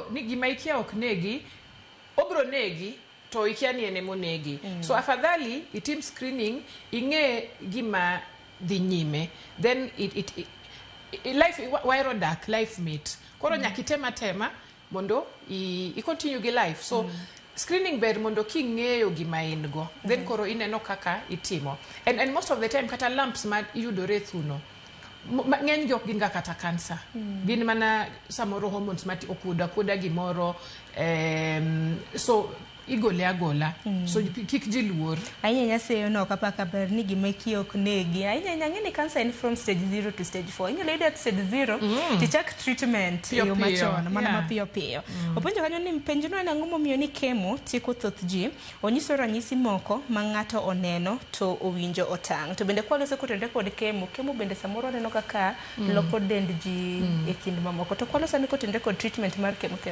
Koro ni gima ikia ok negi, obro negi to ikia ni en emonegi. So afadhali itim screening, ing'e gima dhi nyime, then it life wahero dak, life mit. Koro nyaka item atema mondo i continue gi life. So screening ber mondo king'eyo gima in go, then koro ineno kaka itimo. And most of the time, kata lumps ma yudore e thuno, ng'eny gi ok gin ga kata cancer. Gin mana samoro hormones ma okuodo akuoda gimoro, so igole agola. So kik ji luor. Ahinya ahinya seyo no ok apaka ber ni gima ikia ok negi. Ahinya ahinya ang'e ni cancer en from stage 0 to stage 4. Inyalo yudo at stage 0 tichak treatment e Piyo yo piyo, machon mana mapiyo piyo. Openjo kanyo ni penjno en ang'o momiyo ni chemo tieko thoth ji. Onyiso ranyisi moko ma ng'ato oneno to owinjo otang'. To bende kwaloso kotenore kod chemo, chemo bende samoro waneno kaka loko dend ji e kind mamoko. To kwaloso ni kotenore kod treatment mar chemotherapy.